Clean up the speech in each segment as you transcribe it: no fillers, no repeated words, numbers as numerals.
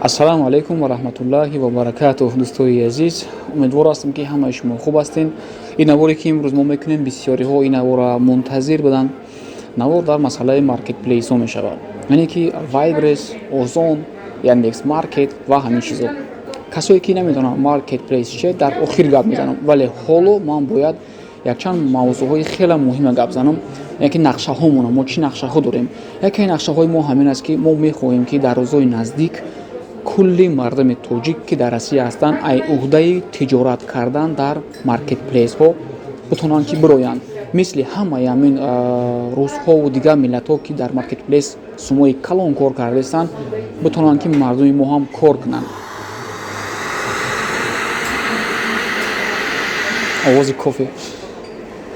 Ассалому алайкум ва раҳматуллоҳи ва баракатуҳ. Дӯстои азиз, умедвор ҳастам, ки ҳамаи шумо хуб ҳастед. Ин наворе, ки имрӯз мо мекунем, бисёриҳо ин наворро мунтазир буданд. Навор дар масъалаи маркетплейсҳо мешавад, яъне ки Вайлдберриз, Озон, Яндекс Маркет ва ҳамин чизо. Касое ки намедонанд маркетплейс чист, дар охир гап мезанам, вале ҳоло ман бояд якчанд мавзӯъҳои хеле муҳима гап занам, яке нақшаҳомона. Мо чӣ нақшаҳо дорем? Яке нақшаҳои мо ҳамин аст, ки мо мехоҳем, ки дар рӯзҳои наздик кулли мардуми тоҷик, ки дар Россия ҳастанд, ай уҳдаи тиҷорат кардан дар маркетплейсҳо битонанд, ки бироянд, мисли ҳамаи ҳамин русҳову дигар миллатҳо, ки дар маркетплейс сумои калон кор кардаистанд, битонанд, ки мардуми мо ҳам кор кунанд. Овози кофе.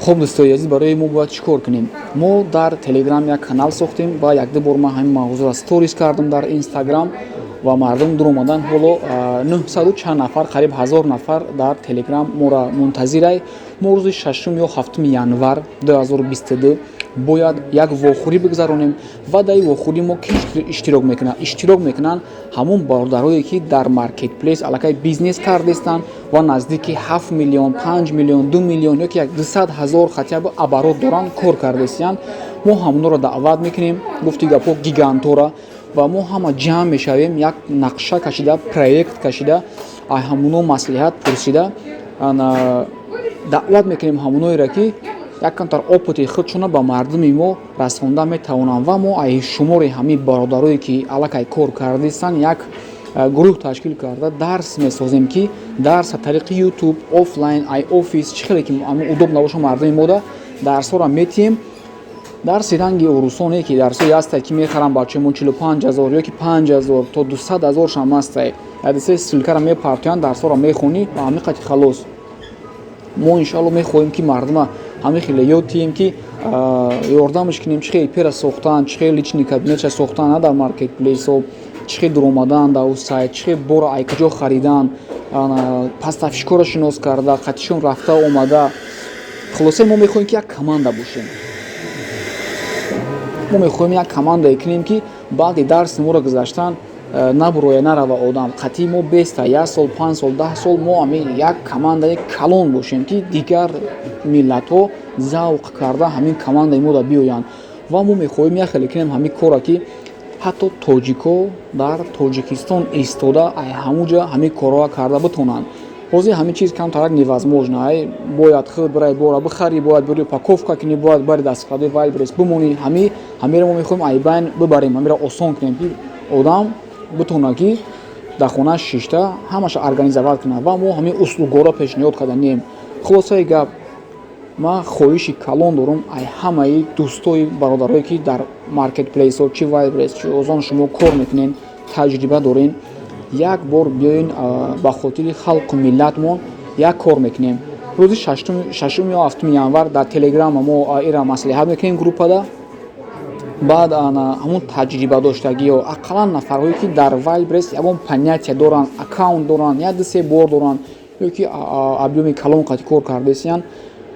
Хуб, дӯстои азиз, барои мо бояд чӣ кор кунем? Мо дар Телеграм як канал сохтем ва якду бор ман ҳамин мавзӯъро сторис кардам дар Инстаграм ва мардум дур омадан. Ҳоло нӯҳсаду чанд нафар, қариб 1000 нафар дар Телеграм моро мунтазирай. Мо рӯзи 6 ё 7 январ 2022 бояд як вохӯрӣ бигзаронем ва дар ин вохӯрӣ мо ки иштирок мекунанд? Иштирок мекунанд ҳамон бародарое, ки дар маркетплейс аллакай бизнес кардестанд ва наздики 7 миллион, 5 миллион, 2 миллион ё ки як 200 000 хотя бы оборот доранд, кор кардестиянд. Мо ҳамонро даъват мекунем, гуфти гапҳо, гигантора, ва мо ҳама ҷамъ мешавем, як нақша кашида, проект кашида, ҳамоно маслиҳат пурсида, даъват мекунем ҳамоноеро, ки як камтар опыти худшона ба мардуми мо расонда метавонанд. Ва мо ай шумори ҳамин бародарое, ки аллакай кор кардастанд, як гурӯҳ ташкил карда, дарс месозем, ки дарс тариқи Ютуб, офлайн, ай офис, чӣ хеле ки удобно боша мардуми мода, дарсҳоро метиҳем. Дарси ранги урусоне, ки дарсҳое ҳастае, ки мехаранд бачаи мо 45 000 ё ки 5000 то 200 000 шам ҳастае. Якдисе ссылкаро мепартоянд, дарсҳоро мехонӣ ва ҳамин қати халос. Мо иншоалло мехоҳем, ки мардума ҳамин хеле ёд тиҳем, ки ёрдамаш кунем, чӣ хел пера сохтан, чӣ хел личный кабинетша сохтан на дар маркетплейсҳо, чӣ хел дуромадан дар ӯ сайт, чӣ хел бора ай куҷо харидан, поставщикоро шинос карда, қатишон рафта омада. Хулоса, мо мехоҳем, ки як команда бошем. Мо мехоҳем як командае кунем, ки баъди дарси моро гузаштан набуроя, нарава одам қатъи мо беста як сол, 5 сол, 10 сол. Мо ҳамин як командаи калон бошем, ки дигар миллатҳо завқ карда ҳамин командаи мода биёянд. Ва мо мехоҳем як хеле кунем ҳамин корро, ки ҳатто тоҷикҳо дар Тоҷикистон истода ай ҳамуҷа ҳамин корҳоро карда битонанд. Ҳозир ҳамин чиз камтарак невозможно. Ай бояд худ барои бора бихарӣ, бояд бири упаковка кунӣ, бояд бари дар складои Вайлдберриз бимонӣ. Ҳамеро мо мехоҳем айбайн бибарем, ҳамеро осон кунем, ки одам битонад, ки дар хонааш шишта ҳамаша организовать кунад, ва мо ҳамин услугҳоро пешниҳод карданием. Хулосаи гап, ман хоҳиши калон дорам ай ҳамаи дӯстои бародарое, ки дар маркетплейсҳо, чи Вайлдберриз, чи Озон, шумо кор мекунед, таҷриба дорен, як бор биёен, ба хотири халқу миллатмон як кор мекунем. Рӯзи 6 ё 7 январ дар Телеграма мо ира маслиҳат мекунем группада. Баъд ҳамун таҷриба доштагиё, ақаллан нафарҳое, ки дар Вайлдберриз ягон понятие доранд, аккаунт доранд, як ду се бор доранд ё ки объёми калон қати кор кардаистиянд,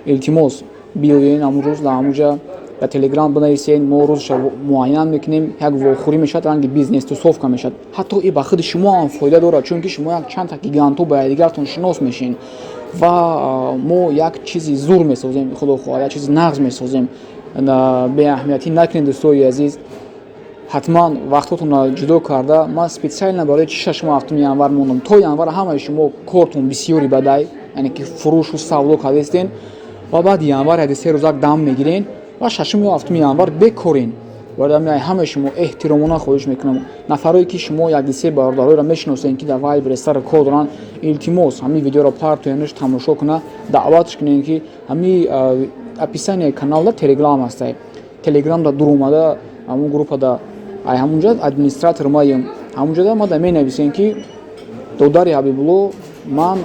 илтимос, биёен ҳамун рӯз дар ҳамунҷа дар Телеграм бинависен. Мо рӯзша муайян мекунем, як вохӯрӣ мешавад, ранги бизнес тусовка мешавад. Ҳатто и ба худи шумо ҳам фоида дорад, чунки шумо як чандта гигантҳо ба якдигартон шинос мешин ва мо як чизи зур месозем, худо хоҳад, як чизи нағз месозем. Беаҳамиятӣ накунед, дӯстои азиз, ҳатман вақтотонро ҷудо карда. Ман специально барои чи 6, 7 январ мондам? То январ ҳамаи шумо кортон бисёри бадай, яъне ки фурӯшу савдо кардастен, ва баъди январ яде се рӯзак дам мегирен ва 6 ё 7 январ бекорен. Барои ҳамаи шумо эҳтиромона хоҳиш мекунам, нафарое, ки шумо якди се бародароеро мешиносед, ки дар Вайлдберриз сари кор доранд, илтимос, ҳамин видеоро партоянаш, тамошо куна, даъватш кунед, ки ҳамин описанияи каналда Телеграм ҳастай. Телеграмда дур омада, ҳамун группада, ай ҳамунҷа администратор маем. Ҳамунҷода мада менависем, ки додари Ҳабибулло, ман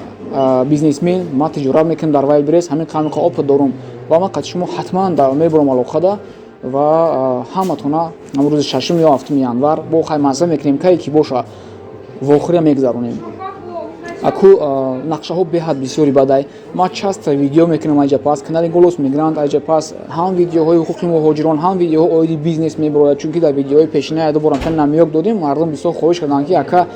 бизнесмен, ман тиҷорат мекунам дар Вайлдберриз, ҳамин қамиқа опыт дорум ва ман қати шумо ҳатман мебурам алоқада. Ва ҳаматона ҳамун рӯзи 6 ё 7 январ бо хай мазза мекунем, кае ки боша, вохӯрия мегузаронем. Аку нақшаҳо беҳад бисёри бадай. Ма часто видео мекунам айҷа пас, канали «Голос Мигрант». Айҷа пас ҳам видеоҳои ҳуқуқи муҳоҷирон, ҳам видеоҳо оиди бизнес мебирояд, чунки дар видеоҳои пешина яду борам хеле намёк додем. Мардум бисёр хоҳиш карданд, ки ака,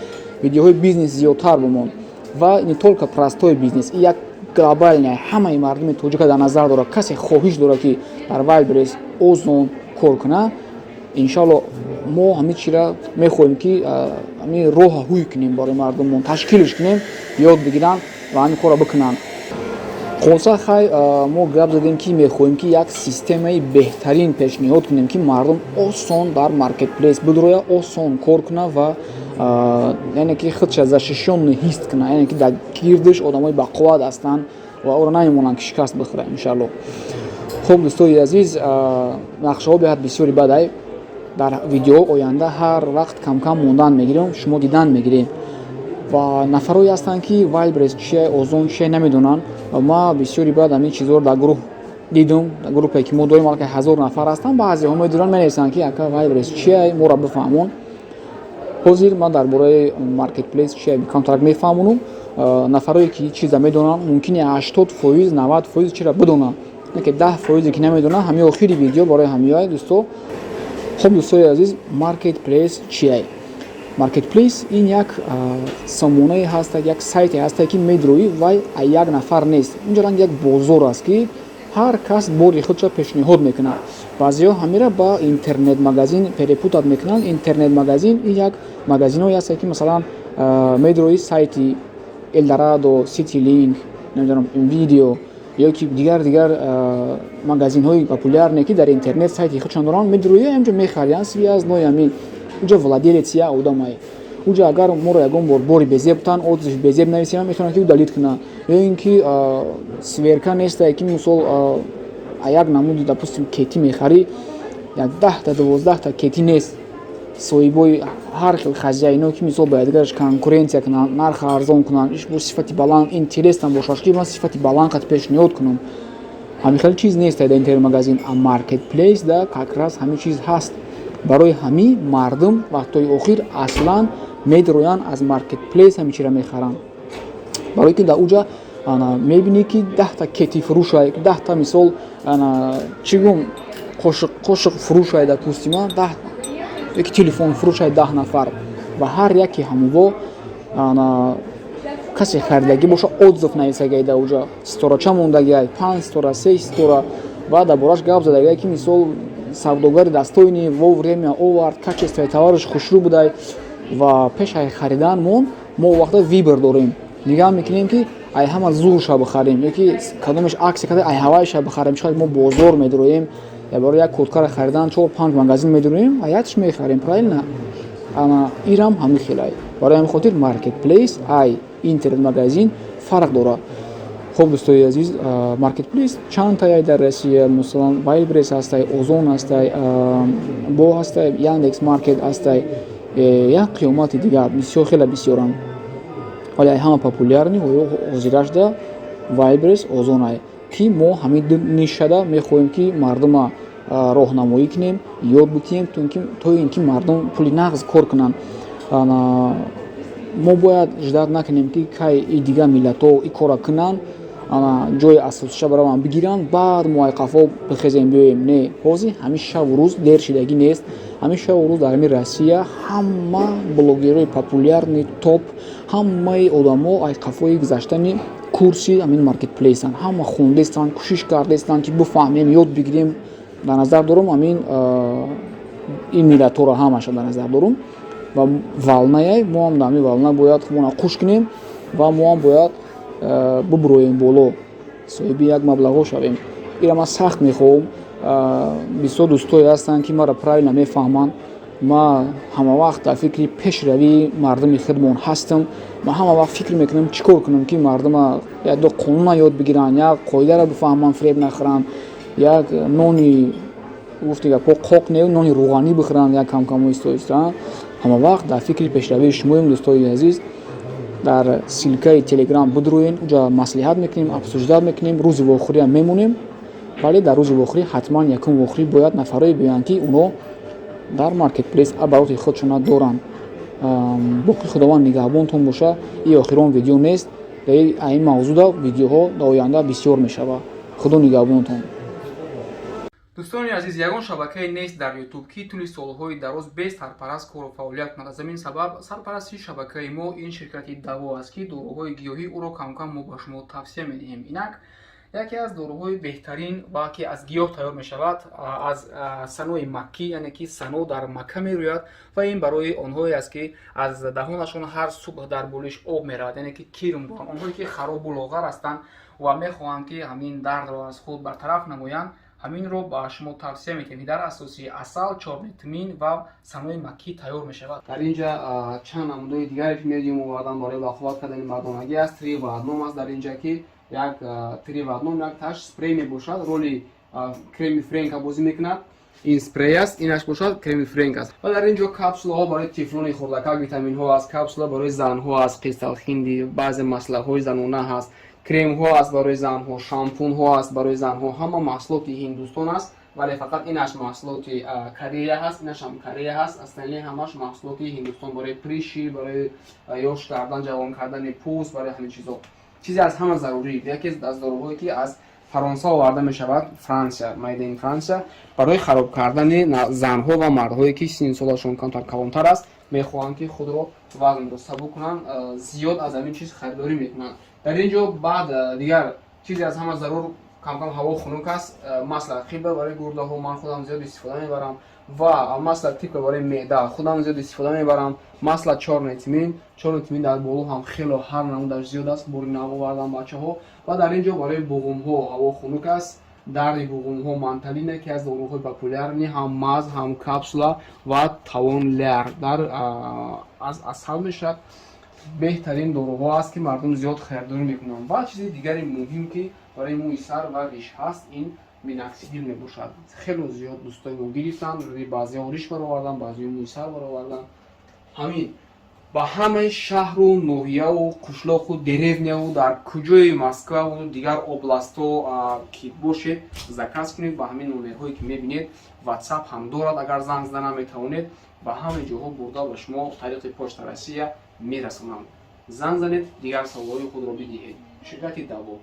видеоҳои бизнес зиёдтар бимон. Ва не только простой бизнес, и як глобальный, ҳамаи мардуми тоҷика дар назар дорад. Касе хоҳиш дорад, ки дар Вайлдберриз, Озон кор кунад, иншоалло, мо ҳамин чира мехоҳем, ки ҳамин роҳа ҳуй кунем барои мардумон, ташкилш кунем, ёд бигиранд ва ҳамин корро бикунанд. Хулоса, хай, мо гап задем, ки мехоҳем, ки як системаи беҳтарин пешниҳод кунем, ки мардум осон дар маркетплейс бидрояд, осон кор кунад ва яъне ки худша защищённый ҳис кунад, яъне ки дар гирдиш одамои бақувват ҳастанд ва ӯро намемонанд, ки шикаст бихӯрад, иншаалло. Хуб, дӯстои азиз, нақшаҳо беҳад бисёри бадай. Дар видеоҳо оянда ҳар вақт камкам мондан мегирем, шумо дидан мегирем. Ва нафарое ҳастанд, ки Вайлдберриз чие, Озон чие, намедонанд. Ма бисёри баъд ҳамин чизҳоро дар гурӯҳ дидум. Дар группае, ки мо дорем, аллакай 1000 нафар ҳастанд. Баъзеҳо медонанд, менависанд, ки ака, Вайлдберриз чие, моро бифаҳмон. Ҳозир ман дар бораи маркетплейс чие камтарак мефаҳмонам. Нафарое, ки чиза медонанд, мумкине 80%, 90% чира бидонанд, ки 10 фоизе, ки намедонанд, ҳамин охири видео барои ҳамиёй, дӯсто. Хуб, дӯстои азиз, маркетплейс чие? Маркетплейс ин як сомонае ҳаста, як сайте ҳаста, ки медроӣ, вай як нафар нест. Инҷо ранг як бозор аст, ки ҳар кас бори худша пешниҳод мекунад. Баъзеҳо ҳамира ба интернет-магазин перепутать мекунанд. Интернет-магазин ин як магазинҳое ҳаста, ки масалан медрои сайти Элдорадо, Ситилинк, намедонам, Видео ё ки дигар магазинҳои популярные, ки дар интернет сайти худшон доранд, медрои, ҳамҷо мехариянд. Связной ҳамин уҷа владелец як одамае. Уҷа агар моро ягон бор бори безеб тан, отзыв безеб нависем, метавонад, ки удалить кунад. Ё ин ки сверка нестае, ки мисол як намуди, допустим, кети мехарӣ, як 10-та, 12-та кети нест, соҳибои ҳар хел хозяино, ки мисол ба якдигараш конкуренция кунанд, нарх арзон кунанд, иш бо сифати баланд, интересно бошад, ки ман сифати баланд қад пешниҳод кунам. Ҳамин хел чиз нест дар интернет-магазин. А маркетплейс да как раз ҳамин чиз ҳаст. Барои ҳамин мардум вақтҳои охир аслан медроянд, аз маркетплейс ҳамин чизро мехаранд, барое ки дар уҷа мебинӣ, ки 10-та кети фурӯшай, 10-та, мисол, чӣ гум, қошиқ фурӯшай, допустим, 10 яки телефон фурӯшай, 10 нафар, ва ҳар яке ҳамуво касе харидагӣ боша, отзыв нависагай, дар уҷа ситорача мондагиай, панҷ ситора, се ситора, ва дар бораш гап задагиай, ки мисол савдогари достойный, вовремя овард, качествои товараш хушрӯ будай. Ва пеш ай харидан мон мо вақта выбор дорем, нигаҳ мекунем, ки ай ҳама зурша бихарем ё ки кадомеш акция карда, ай ҳавайша бихарем. Чӣ мо бозор медроем, барои як курткаро харидан чор панҷ магазин медроем, а якш мехарем, правильно? Ана ирам ҳамин хелай. Барои ҳамин хотир маркетплейс ай интернет магазин фарқ дорад. Хуб, дӯстои азиз, маркетплейс чандтае дар Россия? Масалан, Вайлдберриз ҳастай, Озон ҳастай, бо ҳастай, Яндекс Маркет ҳастай, як қиёмати дигар, бисёр, хеле бисёранд. Вале ай ҳама популярный ҳозирашда Вайлдберриз, Озонай, ки мо ҳамин ду нишада мехоҳем, ки мардума роҳнамоӣ кунем, ёд бикунем, то ин ки мардум пули нағз кор кунанд. Мо бояд ждать накунем, ки кай и дигар миллатҳо и корра кунанд, ҷои асосиша барои бигиранд, баъд мо ай қафо бихезем, биёем. Не, ҳозир ҳамин шабу рӯз дер шидагӣ нест. Ҳамин шабу рӯз дар ҳамин Россия ҳама блогерҳои популярный, топ, ҳамаи одамо ай қафои гузаштани курси ҳамин маркетплейсанд. Ҳама хондестанд, кӯшиш кардестанд, ки бифаҳмем, ёд бигирем. Дар назар дорум ҳамин ин миллатҳоро ҳамаша дар назар дорум. Ва волнаяй мо ҳам дар ҳамин волна бояд худмона қуш кунем ва мо ҳам бояд бубуроем боло, соҳиби як маблағҳо шавем. Ира ман сахт мехоҳам. Бисёр дӯстое ҳастанд, ки маро правильно мефаҳманд. Ма ҳамавақт дар фикри пешравии мардуми худмон ҳастам. Ман ҳама вақт фикр мекунам, чӣ кор кунам, ки мардума як ду қонуна ёд бигиранд, як қоидаро бифаҳманд, фиреб нахӯранд, як нони, гуфти гапҳо, қоқ не, нони рӯғанӣ бихӯранд, як камкам оҳиста оҳиста. Ҳама вақт дар фикри пешравии шумоем, дӯстои азиз. Дар ссылкаи Телеграм бидроен, уҷа маслиҳат мекунем, обсуждать мекунем, рӯзи вохӯриам мемонем. Вале дар рӯзи вохӯрӣ ҳатман якум вохӯрӣ бояд нафарое биёянд, ки оно дар маркетплейс обороти худшона доранд. Боқӣ Худованд нигаҳбонтон боша. И охирон видео нест, дар ин мавзӯъда видеоҳо дар оянда бисёр мешавад. Худо нигаҳбонтон. Дӯстони азиз, ягон шабакае нест дар Ютуб, ки тӯли солҳои дароз без сарпараст кору фаъолият кунад. Аз ҳамин сабаб сарпарасти шабакаи мо ин ширкати Даво аст, ки доруҳои гиёҳӣ ӯро камкам мо ба шумо тавсия медиҳем. Инак, яке аз доруҳои беҳтарин ва ки аз гиёҳ тайёр мешавад, аз санои маккӣ, яъне ки сано дар Макка мерӯяд, ва ин барои онҳое аст, ки аз даҳонашон ҳар субҳ дар болиш об меравад, яъне ки кирм доранд, онҳое ки харобу лоғар ҳастанд ва мехоҳанд, ки ҳамин дардро аз худ бартараф намоянд. Ҳаминро ба шумо тавсия медиҳем, ки дар асоси асал, чёрный тмин ва санои маккӣ тайёр мешавад. Дар ин ҷа чанд намудаи дигаре, ки медиум овардан, барои бақувват кардани мардонагӣ аст. Три в одном аст дар инҷа, ки як три в одном, як таш спрей мебошад, роли креми Френка бозӣ мекунад. Ин спрей аст, инаш бошад креми Френк аст. Ва дар ин ҷо капсулаҳо барои тифлони хурдакак, витаминҳо аст, капсула барои занҳо аст, қисталхинди, баъзе маслаҳои занона ҳаст, кремҳо аст барои занҳо, шампунҳо аст барои занҳо. Ҳама маҳсулоти Ҳиндустон аст, вале фақат инаш маҳсулоти Корея ҳаст, инашам Корея ҳаст. Остальные ҳамаш маҳсулоти Ҳиндустон, барои прыщи, барои ёш кардан, ҷавон кардани пӯст, барои ҳамин чизо. Чизе аз ҳама зарурӣ, яке аз доруҳое, ки аз Фаронса оварда мешавад, Франсия, made in Франсия, барои хароб кардани занҳо ва мардҳое, ки синни солашон камтар калонтар аст, мехоҳанд, ки худро вазнро сабук кунанд, зиёд аз ҳамин чиз харидорӣ мекунанд. Дар ин ҷо баъд дигар чизе аз ҳама зарур, камкам ҳаво хунук аст, масло хиба барои гурдаҳо, ман худам зиёд истифода мебарам, ва масло тиква барои меъда, худам зиёд истифода мебарам. Масло чёрный тмин, чёрный тмин дар боло ҳам хело ҳар намудаш зиёд аст, бори нав овардан бачаҳо. Ва дар ин ҷо барои буғумҳо, ҳаво хунук аст, дарди буғумҳо, манталина, ки аз доруҳои популярный, ҳам маз, ҳам капсула ва тавон ляр дар аз асал мешавад. Беҳтарин доруҳо аст, ки мардум зиёд харидорӣ мекунанд. Ва чизи дигари муҳим, ки барои мӯи сар ва риш ҳаст, ин миноксидил мебошад. Хело зиёд дӯстои мо гирифтанд, баъзеҳо риш баровардан, баъзеҳо мӯи сар баровардан. Ҳамин ба ҳамаи шаҳру ноҳияву қишлоқу деревняву дар куҷои Москваву дигар областҳо ки бошед, заказ кунед ба ҳамин номерҳое, ки мебинед. Ватсап ҳам дорад, агар занг зада наметавонед, ба ҳамаи ҷоҳо бурда ба шумо тариқи Почта Россия мерасонанд. Занг занед, дигар саволҳои худро бидиҳед. Ширкати Даво.